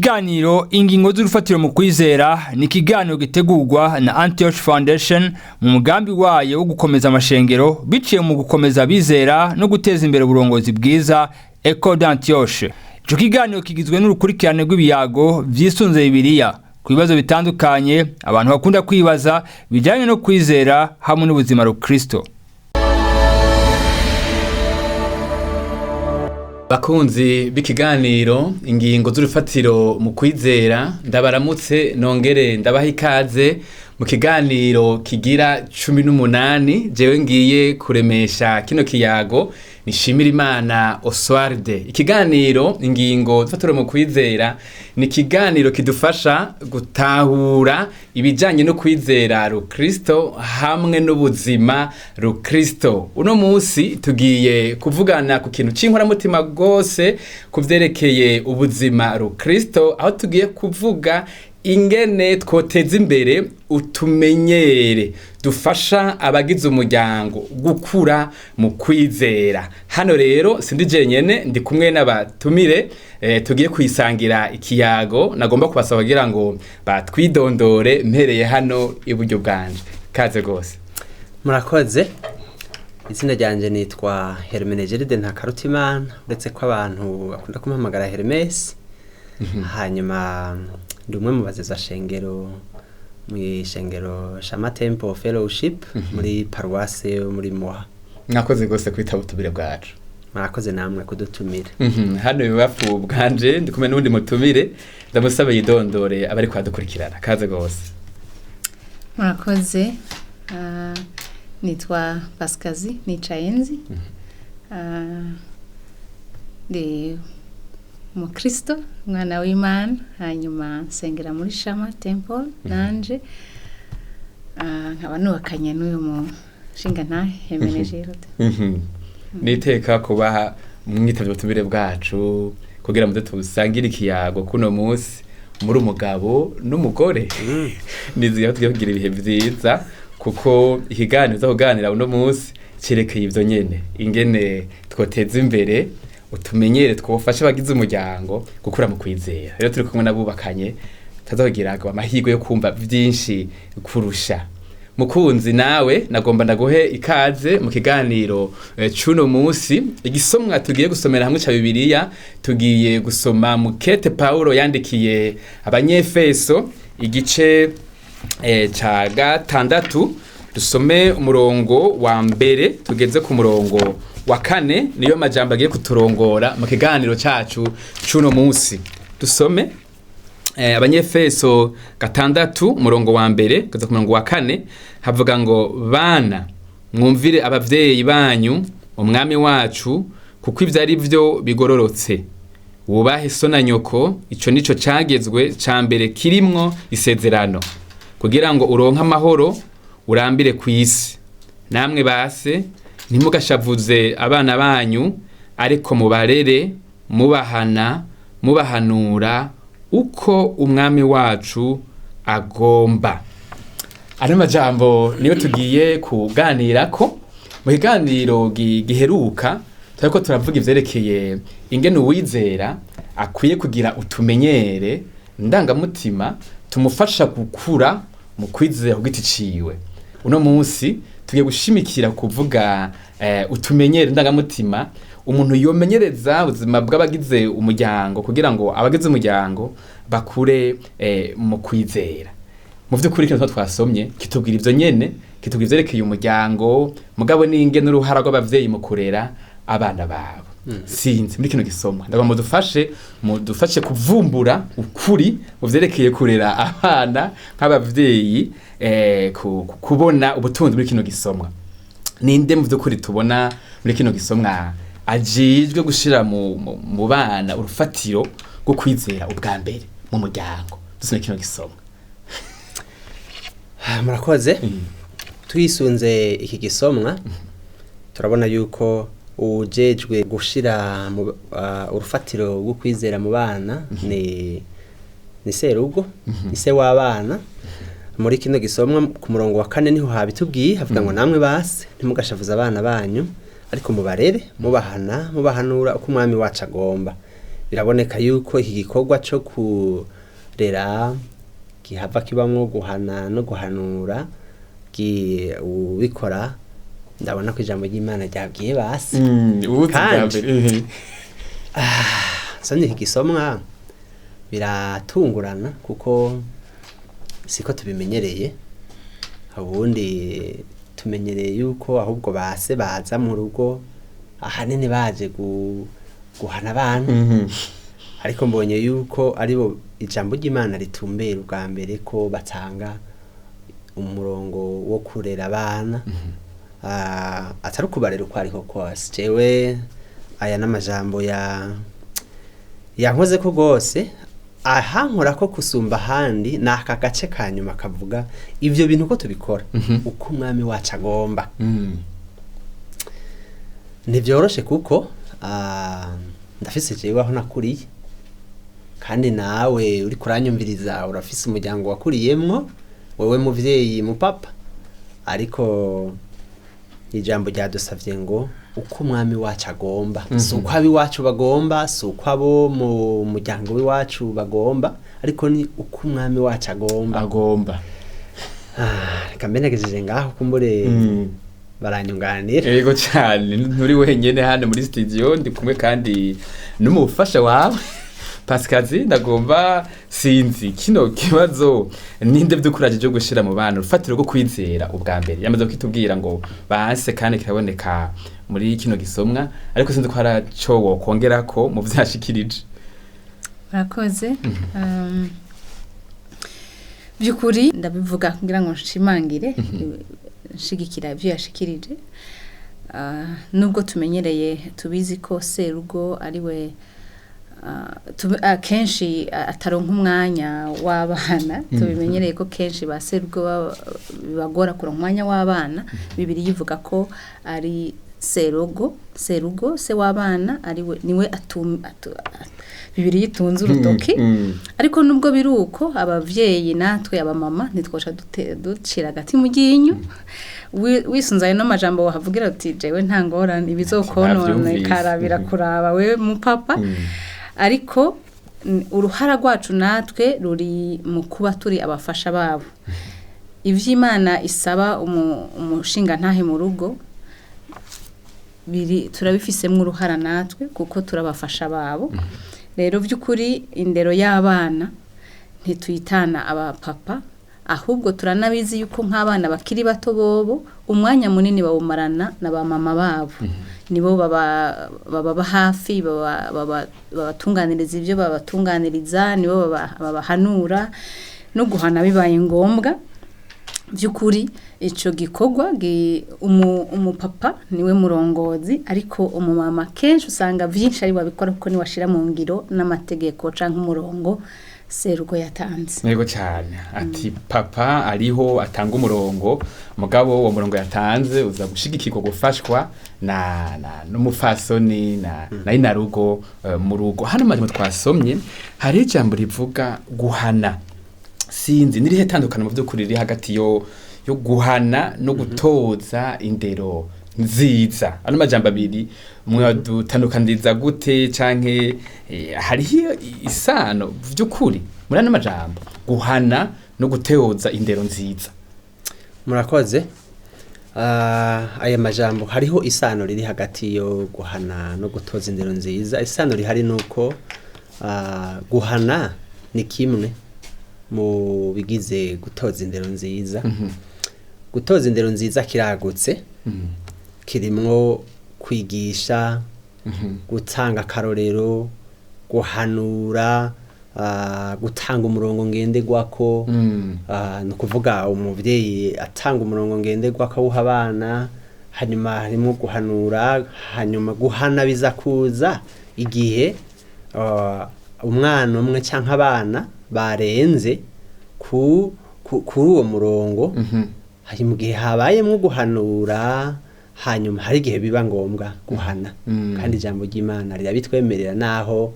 Ikiganiro Ingingo z'urufatiro mu kwizera ni ikiganiro gitegurwa na Antioch Foundation mu mugambi wayo wo gukomeza amashengero biciye mu gukomeza abizera no guteza imbere uburongozi bwiza, Ecole d'Antioche. Ico kiganiro kigizwe n'urukurikirane rw'ibiyago vyisunze Bibiliya ku bibazo bitandukanye abantu bakunda kwibaza bijyanye no kwizera hamwe n'ubuzima rukristo. Bakunzi b'ikiganiro Ingingo z'urufatiro mu kwizera, ndabaramutse nongere ndabaha ikaze mu kiganiro kigira 18. Jewe ngiye kuremesha kino kiyago nishimira Imana Oswalde. Ikiganiro Ingingo z'urufatiro mu kwizera ni ikiganiro kidufasha gutahura ibijanye no kwizera rukristo hamwe n'ubuzima rukristo. Uno munsi tugiye kuvugana ku kintu c'inkoramutima rwose ku vyerekeye ubuzima rukristo, aho tugiye kuvuga ingene twoteza imbere utumenyere dufasha abagize umuryango gukura mu kwizera. Hano rero sindi jenyene, ndi kumwe n'abatumire tugiye kwisangira ikiyago. Nagomba kubasaba kugira ngo batwidondore, mpereye hano iburyo bwanje. Kaze rwose. Murakoze. Izina ryanje nitwa Hermenegeride Ntakarutimana, uretse ko abantu bakunda kumpamagara Hermes. Hanyuma ndi umwe mu bazezashengero mu ishengero Shama Temple Fellowship muri paruwase yo muri Muha. Mwakoze rwose kwitaba ubutumire bwacu. Murakoze namwe kudutumira. Hano ibubafu bwanje ndi kumwe n'uwundi mutumire, ndamusaba yidondore abari kwadukurikirana. Kaze rwose. Murakoze. Nitwa Pasikazi Nicayenzi. Ndi umukristo, umwana w'Imana, hanyuma nsengera muri Shama Temple nanje. Nkaba nubakanye n'uyu mushingantahe Hermenegilde. Niteka kubaha mwitavye ubutumire bwacu kugira muze tusangire ikiyago kuno munsi muri umugabo n'umugore. Niziga ko tugiye kugira ibihe vyiza, kuko ikiganiro tuza kuganira uno munsi cerekeye ivyo nyene, ingene twoteza imbere utumenyere twofasha abagize umuryango gukura mu kwizera. Rero turi kumwe n'abubakanye, tuzakugira amahirwe yo kumva vyinshi kurusha. Mukunzi, nawe nagomba ndaguhe ikaze mu kiganiro c'uno munsi. Igisomwa tugiye gusomera hamwe ca Bibiliya, tugiye gusoma mu kete Paulo yandikiye Abanyefeso, igice ca 6, dusome umurongo wa 1 tugeze ku murongo wa 4. Niyo majambo agiye kuturongora mu kiganiro cacu c'uno munsi. Dusome Abanyefeso 6, umurongo wa 1 kugeza ku murongo wa 4. Havuga ngo: "Bana, mwumvire abavyeyi banyu umwami wacu, kuko ivyo ari vyo bigororotse. Wubahe so na nyoko, ico nico cagezwe ca mbere kirimwo isezerano, kugira ngo uronke amahoro urambire ku isi. Namwe base, ntimugashavuze abana banyu, ariko mubarere mubahana mubahanura uko umwami wacu agomba." Ano majambo niyo tugiye kuganirako. Mu kiganiro giheruka turiko turavuga ivyerekeye ingene uwizera akwiye kugira utumenyere ndangamutima tumufasha gukura mu kwizera ku giti ciwe. Uno munsi tugiye gushimikira kuvuga utumenyere ndangamutima umuntu yomenyereza ubuzima bw'abagize umuryango, kugira ngo abagize umuryango bakure mu kwizera. Mu vy'ukuri kino twasomye kitubwira ivyo nyene, kitubwira ivyerekeye umuryango, mugabo n'ingene uruhara rw'abavyeyi mu kurera abana babo. Sinzi, muri kino gisomwa ndagomba mudufashe kuvumbura ukuri mu vyerekeye kurera abana nk'abavyeyi, kubona ubutunzi muri kino gisomwa. Ninde mu vy'ukuri tubona muri kino gisomwa ajejwe gushira mu bana urufatiro rwo kwizera ubwa mbere mu muryango? Dusome kino gisomwa. Murakoze. Twisunze iki gisomwa, turabona yuko ujejwe gushira urufatiro rwo kwizera mu bana ni serugo, ni se w'abana. Muri kino gisomwa ku murongo wa 4 niho habitubwiye, havuga ngo: "Namwe base, ntimugashavuze abana banyu, ariko mubarere mubahana mubahanura uko umwami wacu agomba." Biraboneka yuko iki gikorwa cyo kurera gihava kibamwo guhana no guhanura, ubikora ndabona ko ijambo ry'Imana ryabwiye basi. Ubuzi bwa Kandi- mbere. Nsomye iki gisomwa biratungurana kuko siko tubimenyereye. Ubundi tumenyereye yuko ahubwo base baza mu rugo ahanini baje guhana abana, ariko mbonye yuko aribo ijambo ry'Imana ritumbera ubwa mbere ko batanga umurongo wo kurera abana. Atari ukubarera uko ariko kose. Jewe aya n'amajambo ya yankoze ko rwose ahankora ko kusumba ahandi ni aka gace ka nyuma kavuga ibyo bintu ko tubikora uko umwami wacu agomba. Ntibyoroshe kuko ndafise jewe aho nakuriye, kandi nawe uri kuranyumviriza urafise umuryango wakuriyemwo, wewe muvyeyi mupapa. Ariko ijambo ryadusavye ngo uko umwami wacu agomba, si uko ab'iwacu bagomba, si uko abo mu muryango w'iwacu bagomba, ariko ni uko umwami wacu agomba. Agomba. Reka mbe nagejeje ngaho, kumbure baranyunganira. Yego cyane, nturi wenyene hano muri studio, ndi kumwe kandi n'umufasha wawe Pascazi. Ndagomba sinzi kino kibazo ninde by'ukuraje cyo gushira mu bana urufatiro rwo kwizera ubwa mbere. Yamaze kwitubwira ngo banse, kandi kiraboneka muri kino gisomwa, ariko sinzi ko haraco wokongerako mu vyashikirije. Murakoze. By'ukuri ndabivuga kugira ngo nshimangire nshigikira ibyo yashikirije. Nubwo tumenyereye tubizi ko serugo ariwe akenshi ataronka umwanya w'abana, tubimenyereye ko kenshi ba serugo bibagora kuronka umwanya w'abana. Bibiliya ivuga ko ari serugo se w'abana, ariwe niwe Bibiliya itunze urutoki. Ariko nubwo biri uko, abavyeyi natwe abamama ntitwosha ducira agati mu ryinyo. Wisunze ayo majambo wahavugira uti jewe nta ngorane ibizokononekara Navyumvise. birakuraba wewe mupapa. Ariko uruhara rwacu natwe ruri mu kuba turi abafasha babo. Ivy'Imana isaba umushingantahe mu rugo biri turabifisemo uruhara natwe kuko turabafasha babo. Rero by'ukuri indero y'abana ntituyitana abapapa, ahubwo turanabizi yuko nk'abana bakiri bato bobo umwanya munini bawumarana na ba mama babo, nibo baba hafi, babatunganiriza ibyo babatunganiriza, nibo babahanura no guhana bibaye ngombwa. By'ukuri icyo gikorwa umupapa niwe murongozi, ariko umumama kenshi usanga byinshi ari wabikora kuko niwe ashira mu ngiro n'amategeko canke umurongo serugo yatanze. Yego cyane, ati papa ariho atanga umurongo, mugabo uwo murongo yatanze uza gushigikirwa, gufashwa na n'umufasoni na inarugo mu rugo. Hano majambo twasomye hari ijambo rivuga guhana. Sinzi nirihe tandukano mu by'ukuri riri hagati yo guhana no gutoza indero nziza. Ano majambo abiri mwadutandukaniza gute, canke hariho isano by'ukuri muri ano majambo guhana no gutoza indero nziza? Murakoze. Aya majambo hariho isano riri hagati yo guhana no gutoza indero nziza. Isano rihari nuko guhana ni kimwe mu bigize gutoza indero nziza. Gutoza indero nziza kiragutse, kirimwo kwigisha, gutanga akarorero, guhanura, gutanga umurongo ngenderwako. Ni ukuvuga umuvyeyi atanga umurongo ngenderwako awuha abana, hanyuma harimo guhanura, hanyuma guhana biza kuza igihe umwana umwe canke abana barenze kuri uwo murongo. Hari mu gihe habayemwo guhanura, hanyuma hari igihe biba ngombwa guhana. Kandi ijambo ry'Imana rirabitwemerera, naho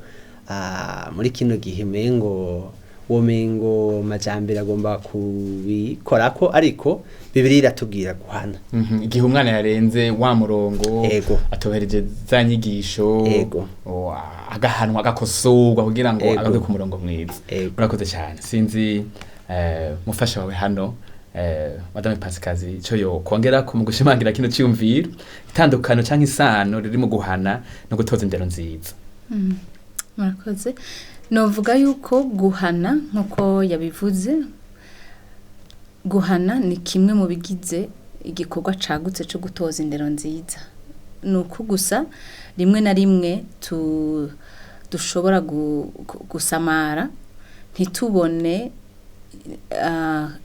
muri kino gihe umengo Womengo Majambere agomba kubikorako, ariko Bibiliya iratubwira guhana. Igihe umwana yarenze wa murongo, atohereje za nyigisho, agahanwa, agakosorwa kugira ngo agaruke ku murongo mwiza. Murakoze cyane. Sinzi mufasha wawe hano, Madame Pasikazi, ico yo kongera ko mu gushimangira kino cyumviro, itandukano canke isano riri mu guhana no gutoza indero nziza. Murakoze. Novuga yuko guhana, nk'uko yabivuze, guhana ni kimwe mu bigize igikorwa cagutse cyo gutoza indero nziza. Ni uko gusa rimwe na rimwe dushobora gusamara ntitubone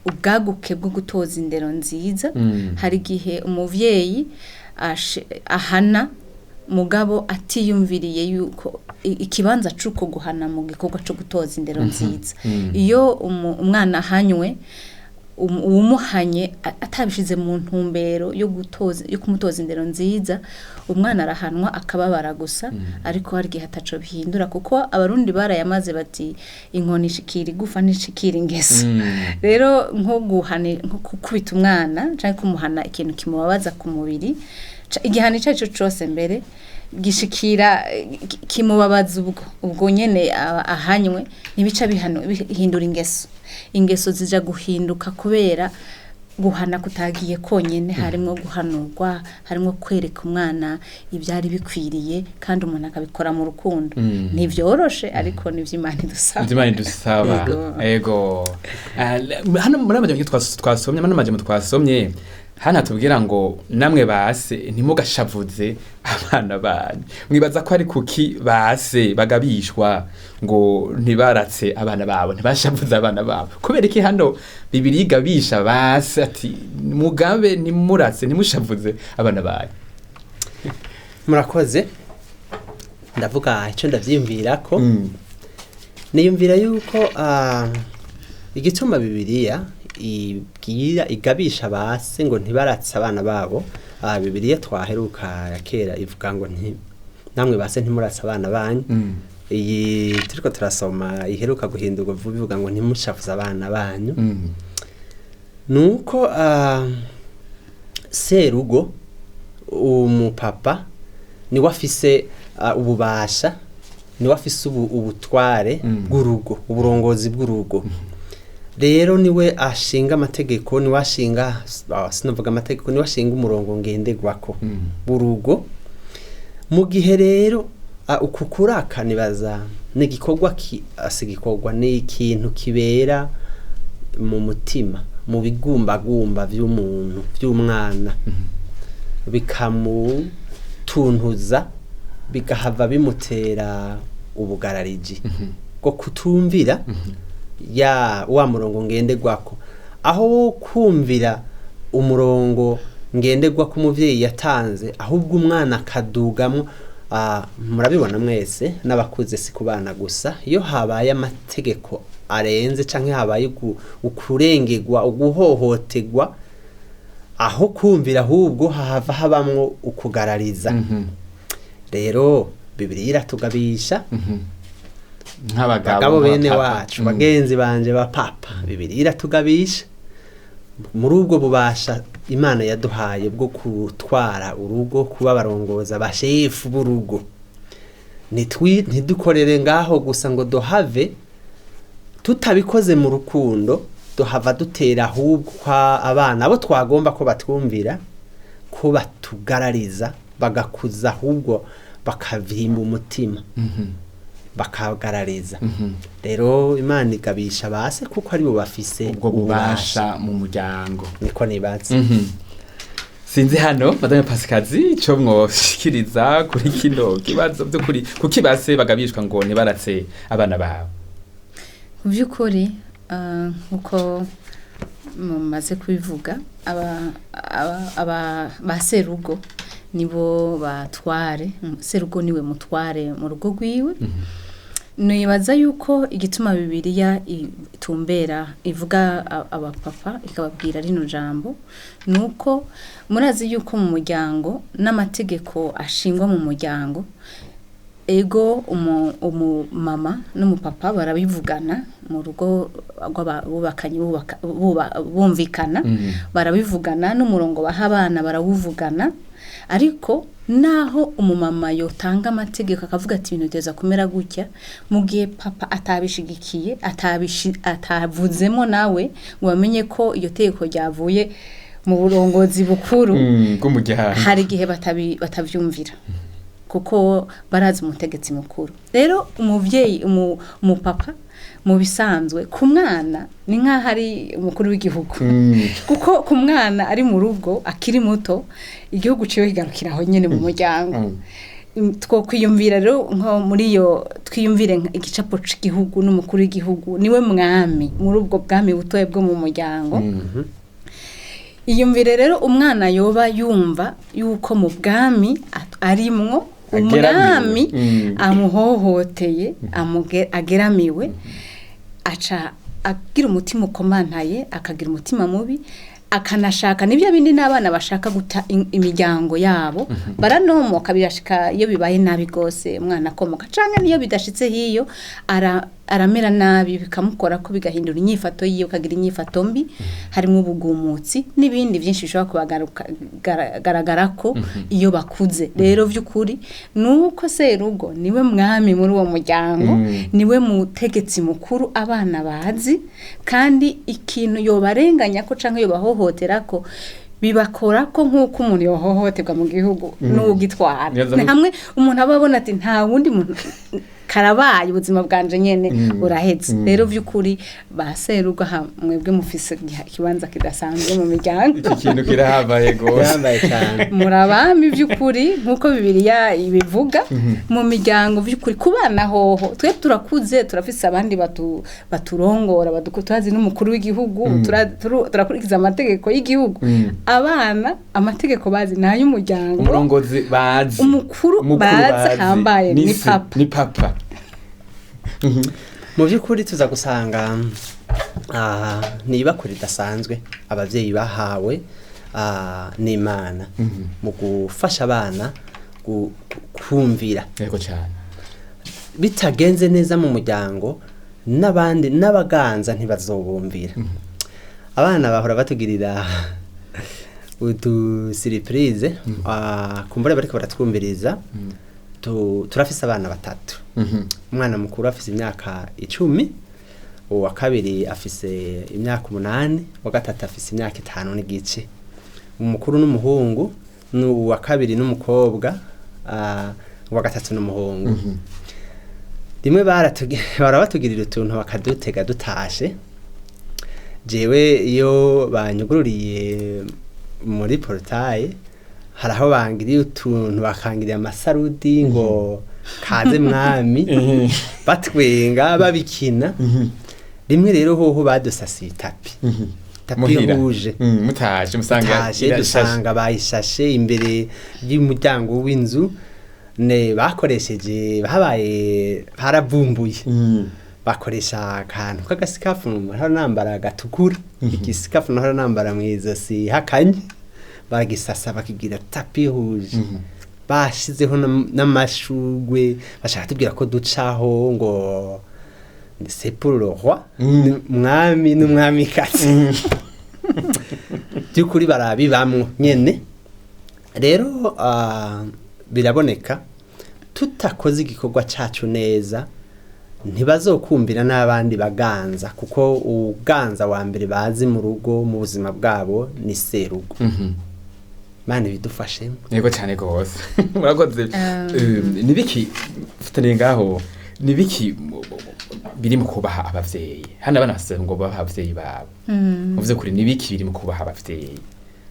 ubwaguke bwo gutoza indero nziza. Hari igihe umuvyeyi ahana mugabo atiyumviriye yuko ikibanza c'uko guhana mu gikorwa co gutoza indero nziza. Iyo umwana ahanywe, uwumuhanye atabishize mu ntumbero yo gutoza, yo kumutoza indero nziza, umwana arahanwa akababara gusa, ariko hari igihe ataco bihindura, kuko Abarundi barayamaze bati: "Inkoni ishikira igufa, ntishikira ingeso." Rero nko guhana, nko gukubita umwana canke kumuhana ikintu kimubabaza ku mubiri, igihano ico arico cose mbere gishikira kimubabaza ubwo nyene ahanywe, ntibica bihindura ingeso. Ingeso zija guhinduka kubera guhana kutagiye konyene, harimwo guhanurwa, harimwo kwereka umwana ivyari bikwiriye, kandi umuntu akabikora mu rukundo. Ntivyoroshe, ariko nivyo Imana idusaba. Imana idusaba. Yego. Ego. Hano muri amajambo twasomye, hano amajambo twasomye hano atubwira ngo: "Namwe base, ntimugashavuze abana banyu." Mwibaza ko ari kuki base bagabishwa ngo ntibaratse abana babo, ntibashavuze abana babo? Kubera iki hano Bibiliya igabisha base ati: "Mugabe, ntimuratse, ntimushavuze abana banyu"? Murakoze. Ndavuga icyo ndavyiyumvira ko niyumvira yuko igituma Bibiliya ibwira, igabisha base ngo ntibaratse abana babo, Bibiliya twaheruka ya kera ivuga ngo nti: "Namwe base, ntimuratse abana banyu." Iyi turiko turasoma iheruka guhindurwa vuba ivuga ngo: "Ntimushavuze abana banyu." Nuko serugo, umupapa, niwe afise ububasha, niwe afise ubutware bw'urugo, uburongozi bw'urugo. Rero niwe ashinga amategeko, niwe ashinga, sinavuga amategeko, niwe ashinga umurongo ngenderwako w'urugo. Mu gihe rero uku kuraka, nibaza ni igikorwa si igikorwa, ni ikintu kibera mu mutima, mu bigumbagumba vy'umuntu, vy'umwana, bikamutuntuza, bigahava bimutera ubugarariji bwo kutumvira ya wa murongo ngenderwako. Aho wo kumvira umurongo ngenderwako umuvyeyi yatanze, ahubwo umwana akadugamwo. Murabibona mwese n'abakuze, si ku bana gusa, iyo habaye amategeko arenze canke habaye ukurengerwa, uguhohoterwa, aho kumvira ahubwo hahava habamwo ukugarariza. Rero Bibiliya iratugabisha nk'abagabo, bagabo bene nk'abapapa. wacu, bagenzi banje ba papa, Bibiliya iratugabisha muri ubwo bubasha Imana yaduhaye bwo gutwara urugo, kuba abarongoza, abashefu b'urugo. Ntidukorere ngaho gusa ngo duhave tutabikoze mu rukundo, duhava dutera ahubwo kwa abana abo twagomba ko batwumvira ko batugarariza, bagakuza ahubwo bakavimba umutima, bakagarariza. Rero Imana igabisha base kuko aribo bafise ubwo bubasha mu muryango. Niko nibaza. Sinzi hano Madame Pasikazi ico mwoshikiriza kuri kino kibazo by'ukuri, kuki base bagabishwa ngo ntibaratse abana babo? Mu by'ukuri, nk'uko mumaze kubivuga, aba ba serugo nibo batware. Serugo niwe mutware mu rugo rwiwe. Nibaza yuko igituma Bibiliya itumbera ivuga abapapa, ikababwira rino jambo, nuko murazi yuko mu muryango n'amategeko ashingwa mu muryango. Ego, umumama n'umupapa barabivugana mu rugo rw'abubakanye, bumvikana, barabivugana n'umurongo baha abana barawuvugana. Ariko naho umumama yotanga amategeko akavuga ati ibintu biteza kumera gutya, mu gihe papa atabishigikiye, atavuzemo nawe ngo bamenye ko iyo tegeko ryavuye mu burongozi bukuru bw'umuryango, hari igihe batavyumvira kuko barazi umutegetsi mukuru. Rero umuvyeyi, umupapa mu bisanzwe ku mwana ni nk'aho ari umukuru w'igihugu, kuko ku mwana ari mu rugo akiri muto, igihugu ciwe kigarukira aho nyene mu muryango. Twokwiyumvira rero nko muri iyo, twiyumvire igicapo c'igihugu n'umukuru w'igihugu niwe mwami muri ubwo bwami butoya bwo mu muryango. Iyumvire rero umwana yoba yumva yuko mu bwami arimwo ageramiwe. Umwami amuhohoteye, ageramiwe, aca agira umutima ukomantaye, akagira umutima mubi, akanashaka nibyo bindi n'abana bashaka guta imiryango yabo, baranomoka. Birashika iyo bibaye nabi gose, umwana akomoka, canke niyo bidashitse hiyo, aramera nabi, bikamukora ko bigahindura inyifato yiwe, akagira inyifato mbi harimo ubugumutsi n'ibindi byinshi bishobora kubagaragara ko iyo bakuze. Rero by'ukuri nuko serugo niwe mwami muri uwo muryango, niwe mutegetsi mukuru abana bazi, kandi ikintu yobarenganya ko canke yobahohotera ko bibakora ko nk'uko umuntu yohohoterwa mu gihugu n'ugitwara. Ni hamwe umuntu aba abona ati nta wundi muntu, karabaye, ubuzima bwanje nyene buraheze. Rero by'ukuri ba serugo aha mwebwe mufise ikibanza kidasanzwe mu miryango. Iki kintu kirahambaye gose. Yambaye cyane. Muri abami by'ukuri nk'uko Bibiliya ibivuga mu miryango. By'ukuri ku bana hoho twe turakuze, turafise abandi baturongora, turazi n'umukuru w'igihugu, turakurikiza amategeko y'igihugu. Abana amategeko bazi ni ay'umuryango. Umurongozi bazi. Umukuru bazi ahambaye ni se, papa. Ni papa. Mu by'ukuri tuza gusanga ni ibakwe ridasanzwe ababyeyi bahawe n'Imana mu gufasha abana kumvira. Yego cyane. Bitagenze neza mu muryango, n'abandi n'abaganza ntibazobumvira. Abana bahora batugirira udu surprise, kumbura bariko baratwumviriza. Turafise abana batatu. Umwana mukuru afise imyaka 10, uwa kabiri afise imyaka 8, uwa gatatu afise imyaka 5 n'igice. Umukuru n'umuhungu, n'uwa kabiri n'umukobwa, uwa gatatu n'umuhungu. Rimwe barabatugirira utuntu bakadutega dutashe. Jewe iyo banyugururiye muri portail, hari aho bangiriye utuntu, bakangiriye amasarudi ngo kaze mwami, batwenga, babikina. Rimwe rero hoho badusasiye itapi, tapi Muhira. rouge. Mutaje musanga Taje irashashe. Dusanga bayishashe imbere y'umuryango w'inzu. Ne bakoresheje babaye baravumbuye, bakoresha akantu k'agasikafu nahora nambara gatukura, igisikafu nahora nambara mu izosi hakanye, baragisasa bakigira tapis rouge, bashizeho n'amashugwe, bashaka tubwira ko ducaho ngo c'est pour le roi, mwami n'umwamikazi. By'ukuri barabibamwo nyene. Rero biraboneka tutakoze igikorwa cacu neza, ntibazokumvira n'abandi baganza, kuko uganza wa mbere bazi mu rugo mu buzima bwabo ni serugo. Mana bidufashemo. Yego cyane gose, murakoze. Nibiki futaniye ngaho, nibiki biri mu kubaha abavyeyi? Hano abana basaba ngo babahe abavyeyi babo. Mu vy'ukuri nibiki biri mu kubaha abavyeyi?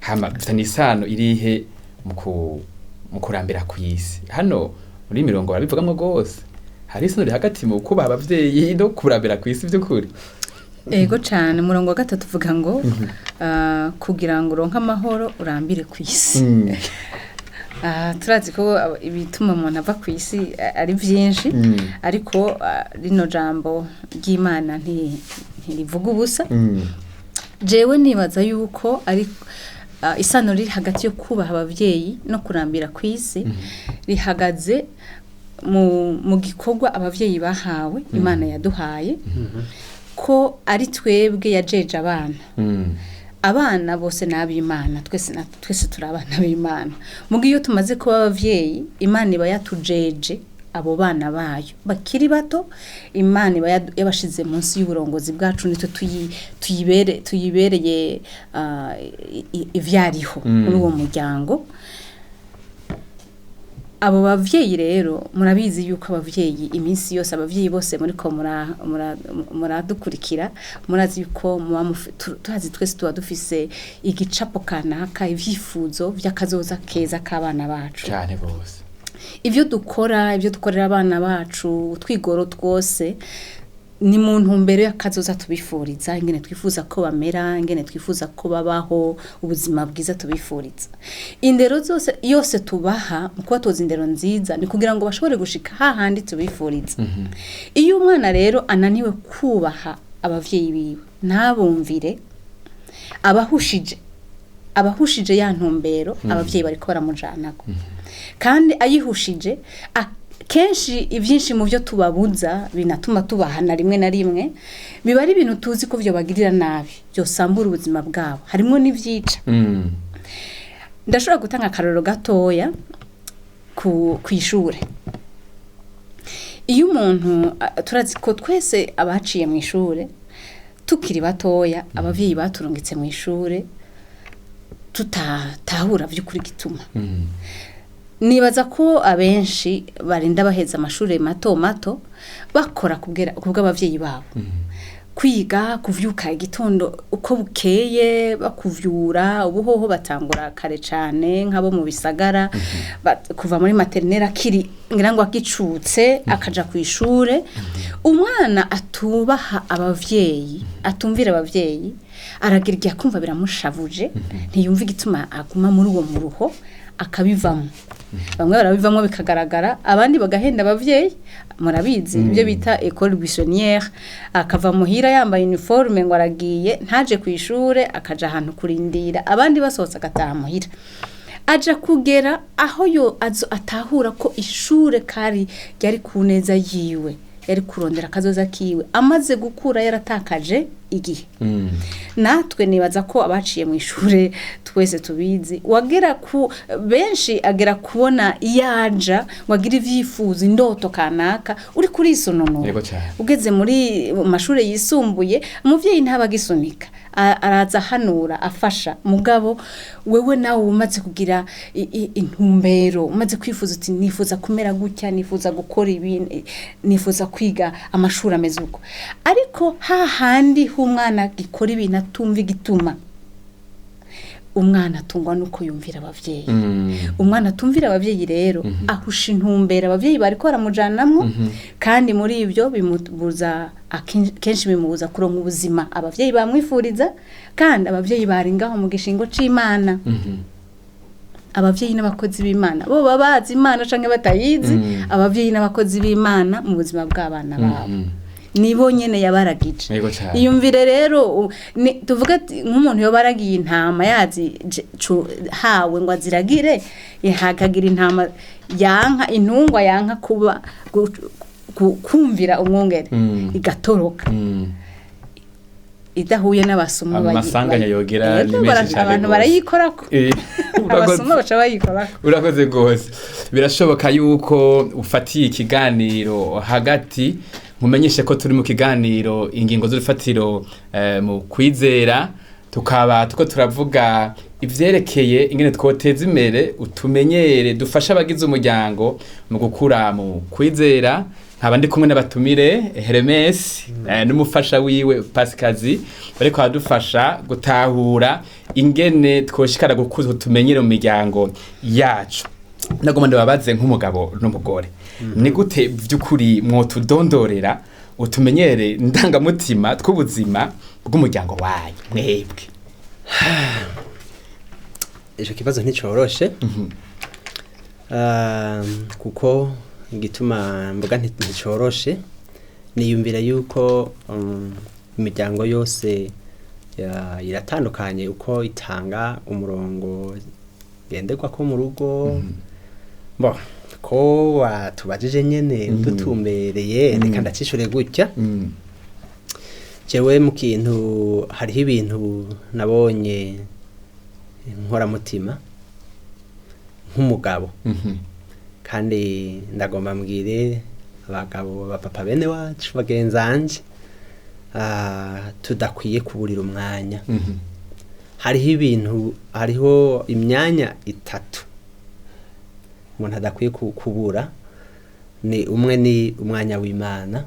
Hama bifitanye isano irihe mu kurambira kw'isi? Hano muri mirongo barabivugamwo gose. Hari isano riri hagati mu kubaha abavyeyi no kurambira kw'isi vy'ukuri? Ego cane. Umurongo wa gatatu uvuga ngo kugira ngo uronke amahoro urambire ku isi. Turazi ko ibituma umuntu ava ku isi ari vyinshi, ariko rino jambo ry'Imana ntirivuga ubusa. Jewe nibaza yuko ari isano riri hagati yo kubaha abavyeyi no kurambira ku isi rihagaze mu gikorwa abavyeyi bahawe, Imana yaduhaye, ko ari twebwe yajeje abana. Abana bose ni ab'Imana, twese turi abana b'Imana. Muga iyo tumaze kuba abavyeyi, Imana iba yatujeje abo bana bayo bakiri bato. Imana iba yabashize munsi y'uburongozi bwacu, nitwe tuyibereye ivyariho muri uwo muryango. Abo bavyeyi rero, murabizi yuko abavyeyi iminsi yose, abavyeyi bose muriko muradukurikira, murazi yuko muba turazi twese tuba dufise igicapo kanaka, ivyifuzo vy'akazoza keza k'abana bacu. Cyane rwose. Ibyo dukora, ibyo dukorera abana bacu, utwigoro twose ni mu ntumbero y'akazoza tubifuriza, ingene twifuza ko bamera, ingene twifuza ko babaho, ubuzima bwiza tubifuriza. Indero zose yose tubaha mu kubatoza indero nziza ni kugira ngo bashobore gushika hahandi tubifuriza. Iyo umwana rero ananiwe kubaha abavyeyi biwe, ntabumvire, abahushije ya ntumbero abavyeyi bariko baramujanako. Kandi ayihushije, kenshi ibyinshi mu byo tubabuza binatuma tubahana rimwe na rimwe, biba ari ibintu tuzi ko byobagirira nabi, byosambura ubuzima bwabo, harimo n'ivyica. Ndashobora gutanga akarorero gatoya ku ishure. Iyo umuntu turazi ko twese abaciye mu ishure tukiri batoya, abavyeyi baturungitse mu ishure tutatahura vy'ukuri gituma. Nibaza ko abenshi barinda baheza amashuri mato mato bakora kubw'abavyeyi babo. Kwiga, kuvyuka igitondo uko bukeye bakuvyura, ubuhoho batangura kare cane nk'abo mu bisagara, kuva muri maternelle akiri ngira ngo agicutse akaja ku ishure. Umwana atubaha abavyeyi, atumvira abavyeyi, aragira igihe akumva biramushavuje, ntiyumva igituma aguma muri uwo muruho, akabivamo. Bamwe barabivamo bikagaragara, abandi bagahenda abavyeyi, murabizi ibyo bita école buissonnière, akava muhira yambaye uniforme ngo aragiye, ntaje ku ishure, akaja ahantu kurindira abandi basohotse, agataha muhira. Aja kugera aho yo azo atahura ko ishure kari ryari ku neza yiwe, yari kurondera akazoza kiwe, amaze gukura yaratakaje igihe. Natwe nibaza ko abaciye mu ishure twese tubizi, wagera ku benshi agera kubona iyaja ngo agire ivyifuzo, indoto kanaka, uri kurisononora. Yego cyane. Ugeze muri mu mashure yisumbuye, umuvyeyi ntaba agisunika, araza ahanura, afasha, mugabo wewe nawe umaze kugira intumbero, umaze kwifuza uti nifuza kumera gutya, nifuza gukora ibi, nifuza kwiga amashuri ameze uko. Ariko hahandi h'umwana gikora ibintu atumva igituma, umwana atungwa nuko yumvira abavyeyi. Umwana atumvira abavyeyi rero ahusha intumbero abavyeyi bariko baramujanamwo, kandi muri ibyo bimubuza kenshi bimubuza kuronka ubuzima abavyeyi bamwifuriza. Kandi abavyeyi bari ngaho mu gishingo c'Imana. Abavyeyi n'abakozi b'Imana, bo baba bazi Imana canke batayizi. Abavyeyi n'abakozi b'Imana mu buzima bw'abana babo, nibo nyene yabaragije. Yego cyane. Iyumvire rero, tuvuge ati nk'umuntu yoba aragiye intama yazi hawe ngo aziragire, hakagira intama yanka, intungwa yanka kuba kumvira umwungere, igatoroka, idahuye n'abasuma. Amasanganya yogera ni Yego, menshi cane abantu gose. barayikorako. Abasuma baca bayikorako. Urakoze rwose. Birashoboka yuko ufatiye ikiganiro hagati, nkumenyeshe ko turi mu kiganiro Ingingo z'urufatiro mu Kwizera, tukaba tuko turavuga ivyerekeye ingene twoteza imbere utumenyere dufasha abagize umuryango mu gukura mu kwizera. Nkaba ndi kumwe n'abatumire Hermes n'umufasha wiwe Pasikazi, bariko baradufasha gutahura ingene twoshikara gukuza utumenyere mu miryango yacu. Nagomba ndababaze nk'umugabo n'umugore, ni gute by'ukuri mwotudondorera utumenyere ndangamutima tw'ubuzima bw'umuryango wanyu mwebwe? Ico kibazo nticoroshe. Kuko igituma mvuga nticoroshe, niyumvira yuko imiryango yose iratandukanye uko itanga umurongo ngenderwako mu rugo. Bo ko watubajije nyene dutumbereye, reka ndacishure gutya. Jewe mu kintu, hariho ibintu nabonye nkoramutima nk'umugabo, kandi ndagomba mbwire abagabo, abapapa bene wacu bagenzanje, tudakwiye kuburira umwanya. Hariho ibintu, hariho imyanya itatu umuntu adakwiye kubura. Ni umwe, ni umwanya w'Imana.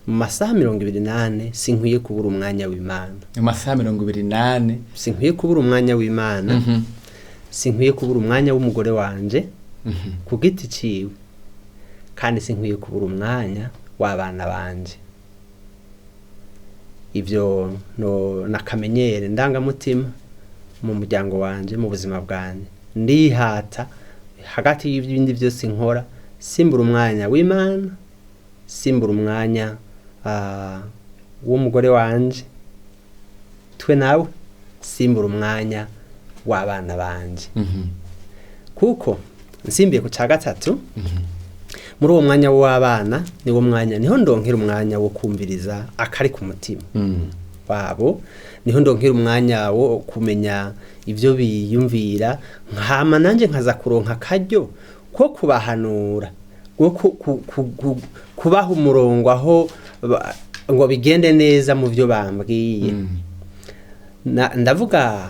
Mu masaha 24 sinkwiye kubura umwanya w'Imana. Mu masaha 24? Sinkwiye kubura umwanya w'Imana. Sinkwiye kubura umwanya w'umugore wanje ku giti ciwe, kandi sinkwiye kubura umwanya w'abana banje. Ibyo no nakamenyere ndangamutima mu muryango wanje, mu buzima bwanjye. Ndihata hagati y'ibindi byose nkora, simbura umwanya w'Imana, simbura umwanya w'umugore wanje twe nawe, simbura umwanya w'abana banje. Kuko nsimbiye ku cya gatatu, muri uwo mwanya w'abana niwo mwanya niho ndonkera umwanya wo kumviriza akari ku mutima wabo, niho ndonkera umwanya wo kumenya ibyo biyumvira, nkama nanjye nkaza kuronka akaryo ko kubahanura, ko kubaha umurongo aho ngo bigende neza mu byo bambwiye. Ndavuga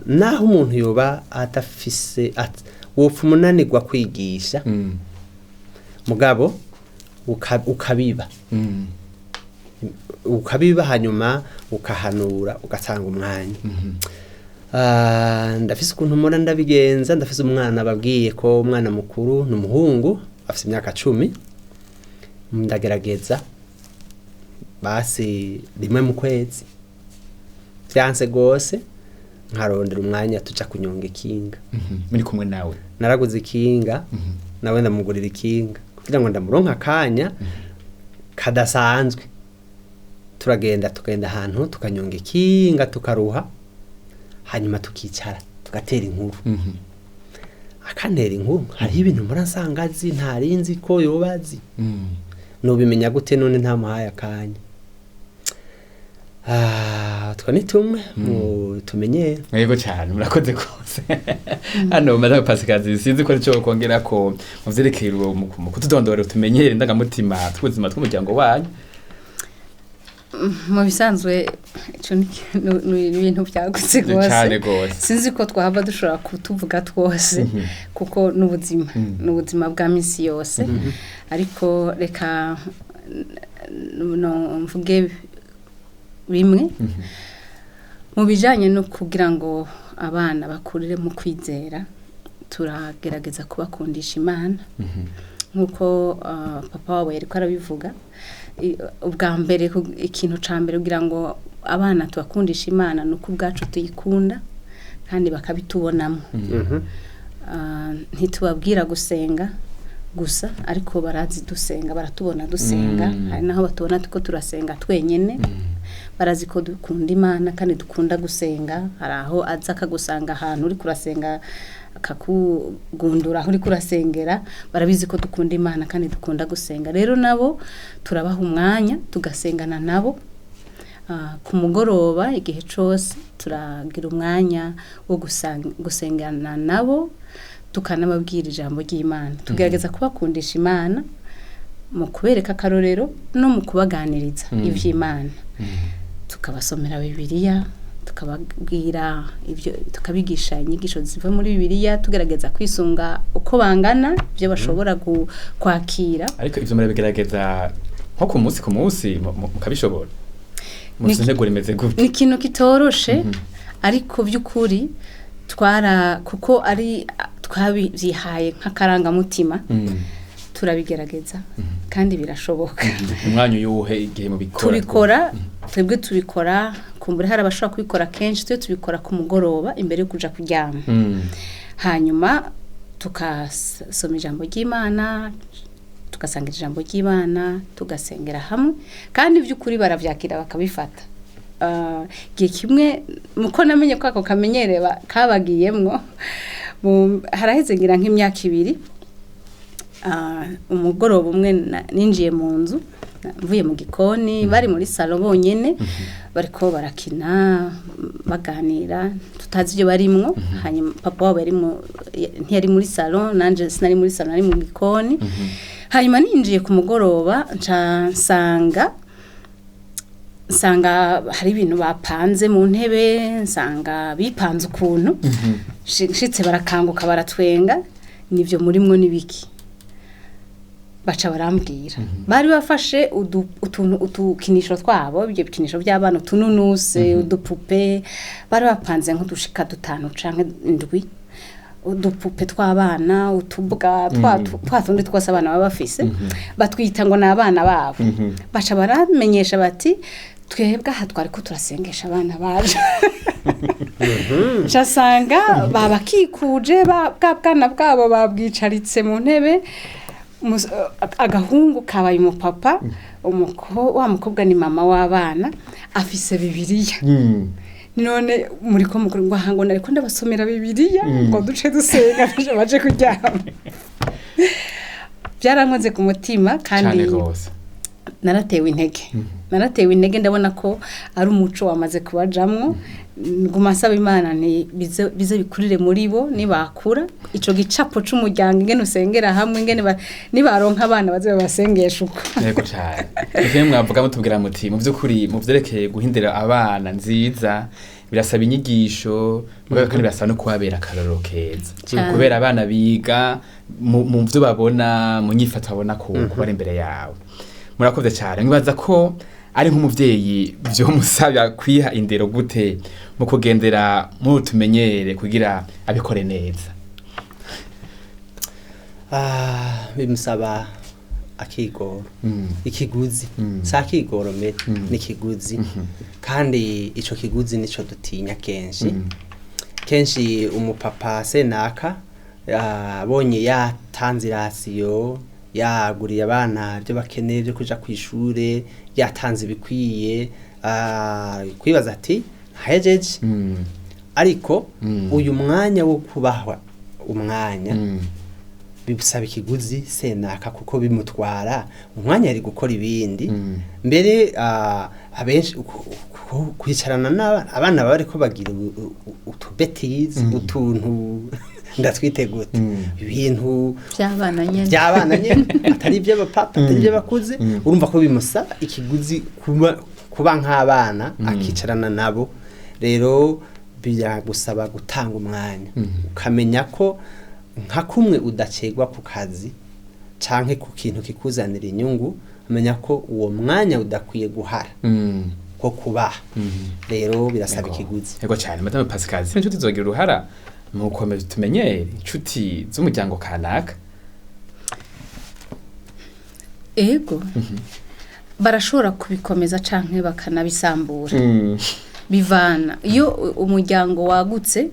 naho umuntu yoba adafise wopfa umunanirwa kwigisha, mugabo ukabiba, ukabiba, hanyuma ukahanura, ugatanga umwanya. Ndafise ukuntu mpora ndabigenza. Ndafise umwana, babwiye ko umwana mukuru ni umuhungu, afise imyaka 10. Ndagerageza basi rimwe mu kwezi, vyanse gose nkarondera umwanya tuja kunyonga ikinga. Muri kumwe nawe? Naraguze ikinga, nawe ndamugurira ikinga kugira ngo ndamuronke akanya kadasanzwe. Turagenda, tugenda ahantu tukanyonga ikinga, tukaruha, hanyuma tukicara tugatera inkuru. Akantera inkuru, hariho ibintu mpora nsanga azi ntarinzi ko yoba azi. Nubimenya gute none ntamuhaye akanya? Utwo ni tumwe mu tumenyere. Yego cyane, murakoze rwose. Hano madame Pasikazi, sinzi ko arico kongera ko mu vyerekeye mu kutudondora tumenyere indangamutima tw'ubuzima tw'umuryango wanyu. Mu bisanzwe ico ni ibintu byagutse rwose. Cyane rwose. Sinzi ko twahava dushobora kutuvuga twose, kuko n'ubuzima n'ubuzima bwa minsi yose, ariko reka no mvuge bimwe mu bijanye no kugira ngo abana bakurire mu kwizera. Turagerageza kubakundisha Imana nk'uko papa wabo yariko arabivuga. Ubwa mbere, ikintu ca mbere kugira ngo abana tubakundisha Imana ni uko ubwacu tuyikunda kandi bakabitubonamo. Ntitubabwira gusenga gusa, ariko barazi dusenga, baratubona dusenga. Hari naho batubona tuko turasenga twenyene. Barazi ko dukunda Imana kandi dukunda gusenga. Hari aho aza akagusanga ahantu uri kurasenga, akakugundura aho uri kurasengera. Barabizi ko dukunda Imana kandi dukunda gusenga. Rero nabo turabaha umwanya tugasengana nabo. Ku mugoroba, igihe cose turagira umwanya wo gusengana nabo, tukanababwira ijambo ry'Imana. Tugerageza kubakundisha Imana mu kubereka akarorero no mu kubaganiriza ivy'Imana. Tukabasomera Bibiliya, tukababwira ibyo, tukabigisha inyigisho ziva muri Bibiliya, tugerageza kwisunga uko bangana, ibyo bashobora kwakira. Ariko ivyo murabigerageza nko ku munsi ku munsi, mukabishobora? Mufise integuro imeze gute? Ni ikintu kitoroshe, ariko by'ukuri twara kuko ari twabyihaye nk'akarangamutima, turabigerageza kandi birashoboka. Umwanya uyuhe igihe mubikora? Tubikora, twebwe tubikora, kumbura hari abashobora kubikora kenshi, twe tubikora ku mugoroba imbere yo kuja kuryama. Hanyuma tukasoma ijambo ry'Imana, tugasangira ijambo ry'Imana, tugasengera hamwe, kandi by'ukuri baravyakira bakabifata. Igihe kimwe muko namenye ko ako kamenyere kabagiyemwo. Haraheze ngira nk'imyaka 2, umugoroba umwe ninjiye mu nzu mvuye mu gikoni, bari muri salon bonyene, bariko barakina baganira tutazi ibyo barimwo. Hanyuma papa wabo yari ntiyari muri salon, nanje sinari muri salon, nari mu gikoni. Hanyuma ninjiye ku mugoroba nca nsanga hari ibintu bapanze mu ntebe, nsanga bipanze ukuntu. Nshitse barakanguka baratwenga, nivyo murimwo nibiki? Baca barambwira bari bafashe utuntu, utukinisho twabo, ibyo bikinisho by'abana, utununuse, udupupe, bari bapanze nk'udushika 5 canke 7, udupupe tw'abana, utubwa, twa tundi twose abana baba bafise, batwita ngo ni abana babo. Baca baramenyesha bati twebwe aha twari ko turasengesha abana baje. Nsanga babakikuje, bwa bwana bwabo babwicaritse mu ntebe. Agahungu kabaye umupapa, wa mukobwa ni mama w'abana, afise Bibiliya. None muri ko mukuru ngo aha ngo nariko ndabasomera Bibiliya ngo duce dusenga baje kuryama. Byarankoze ku mutima kandi Cane gose. Naratewe intege, ndabona ko ari umuco wamaze kubajamwo. Nguma nsaba Imana nti bize bikurire muri bo, nibakura ico gicapo c'umuryango, ingene usengera hamwe, ingene nibaronka abana baze babasengesha uko. Yego cyane. Ivyo mwavuga mutubwira muti mu by'ukuri mu vyerekeye guhindura abana nziza birasaba inyigisho, mugabo kandi birasaba no kubabera akarorero keza. Cane. Kubera abana biga mu vyo babona, mu nyifato babona ku bari imbere yawe. Murakoze cyane. Nkibaza ko ari nk'umuvyeyi vyomusaba kwiha indero gute mu kugendera muri utumenyere kugira abikore neza? Bimusaba akigoro, ikiguzi. Si akigoro mbere, n'ikiguzi. Kandi ico kiguzi nico dutinya kenshi. Kenshi umupapa senaka abonye yatanze irasiyo, yaguriye abana ibyo bakeneye byo kuja kw'ishure, yatanze ibikwiye, kwibaza ati ntahejeje. Ariko uyu mwanya wo kubahwa umwanya bisaba ikiguzi senaka, kuko bimutwara umwanya ari gukora ibindi. Mbere abenshi kwicarana n'abana, abana baba bariko bagira utubetizi, utuntu ndatwite gute, ibintu by'abana nyene. By'abana nyene, atari iby'abapapa, atari iby'abakuze. Urumva ko bimusaba ikiguzi kuba nk'abana, akicarana nabo. Rero biragusaba gutanga umwanya, ukamenya ko nka kumwe udacegwa ku kazi canke ku kintu kikuzanira inyungu, umenya ko uwo mwanya udakwiye guhara ko kubaha. Rero birasaba ikiguzi. Yego cyane. Madame Pascal, inshuti zogira uruhara mu gukomeza tumenyere inshuti z'umuryango kanaka? Ego, barashobora kubikomeza canke bakanabisambura, bivana iyo umuryango wagutse.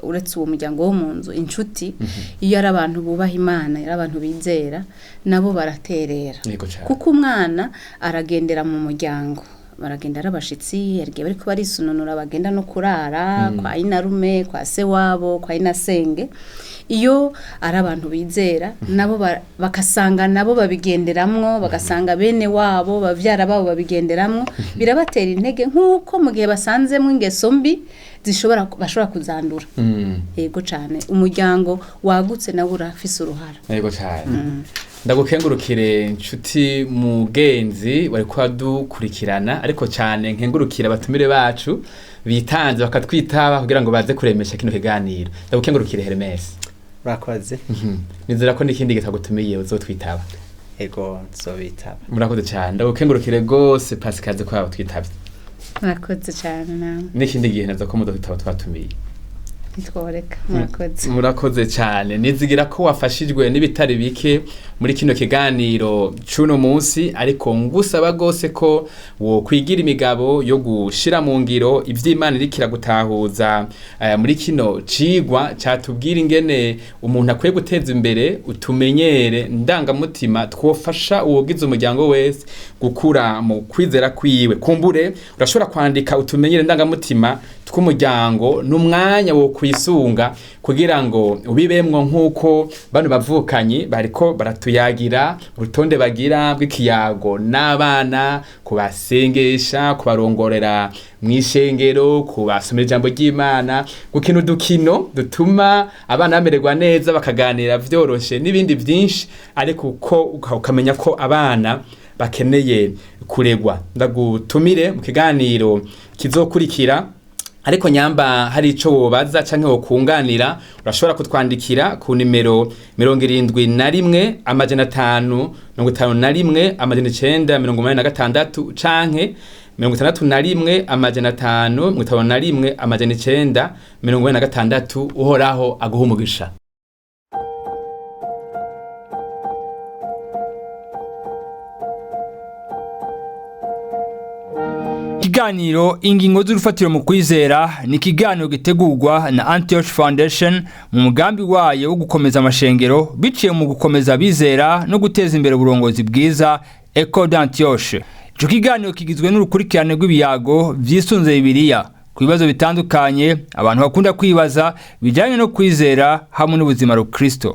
Uretse uwo muryango wo mu nzu, inshuti iyo ari abantu bubaha Imana, ari abantu bizera, nabo baraterera. Yego cyane. Kuko umwana aragendera mu muryango, baragenda ari abashitsi, hari igihe bariko barisununura, bagenda no kurara kwa inarume, kwa se wabo, kwa inasenge. Iyo ari abantu bizera, nabo bakasanga nabo babigenderamwo, bagasanga bene wabo, bavyara babo babigenderamwo, birabatera intege, nk'uko mu gihe basanzemwo ingeso mbi zishobora bashobora kuzandura. Yego cane, umuryango wagutse nawo urafise uruhara. Yego cyane. Ndagukengurukire inshuti mugenzi wari kwadukurikirana, ariko cyane nkengurukire abatumire bacu bitanze bakatwitaba kugira ngo baze kuremesha kino kiganiro. Ndagukengurukire Hermes. Urakoze. Nizera ko n'ikindi gitagutumiye uzotwitaba. Ego, nzobitaba. Murakoze cyane. Ndagukengurukire gose Pascal ko twitavye. Murakoze cane nawe. N'ikindi gihe naza ko mudutaba twatumiye. Ntitworeka, murakoze. Murakoze cyane. Nizigira ko wafashijwe n'ibitari bike muri kino kiganiro c'uno munsi, ariko ngusaba gose ko wokwigira imigabo yo gushira mu ngiro ivy'Imana iriko iragutahuza muri kino cigwa catubwira ingene umuntu akwiye guteza imbere utumenyere ndangamutima twofasha uwogize umuryango wese gukura mu kwizera kwiwe. Kumbure urashobora kwandika utumenyere ndangamutima. tw'umuryango n'umwanya wo kwisunga kugira ngo ubibemwo nk'uko bano bavukanyi bariko baratuyagira urutonde bagira bw'ikiyago n'abana, kubasengesha, kubarongorera mu ishengero, kubasomera ijambo ry'Imana, gukina udukino dutuma abana bamererwa neza bakaganira vyoroshe n'ibindi vyinshi, ariko uko ukamenya ko abana bakeneye kuregwa. Ndagutumire mu kiganiro kizokurikira, ariko nyamba hari ico wobaza canke wokunganira, urashobora kutwandikira ku nimero 71 551 986 canke 61 551 986. Uhoraho aguha umugisha. Ikiganiro Ingingo z'urufatiro mu kwizera ni ikiganiro gitegurwa na Antioch Foundation mu mugambi wayo wo gukomeza amashengero biciye mu gukomeza abizera no guteza imbere uburongozi bwiza, Eco d'Antioche. Ico kiganiro kigizwe n'urukurikirane rw'ibiyago vyisunze Bibiliya ku bibazo bitandukanye abantu bakunda kwibaza bijyanye no kwizera hamwe n'ubuzima rukristo.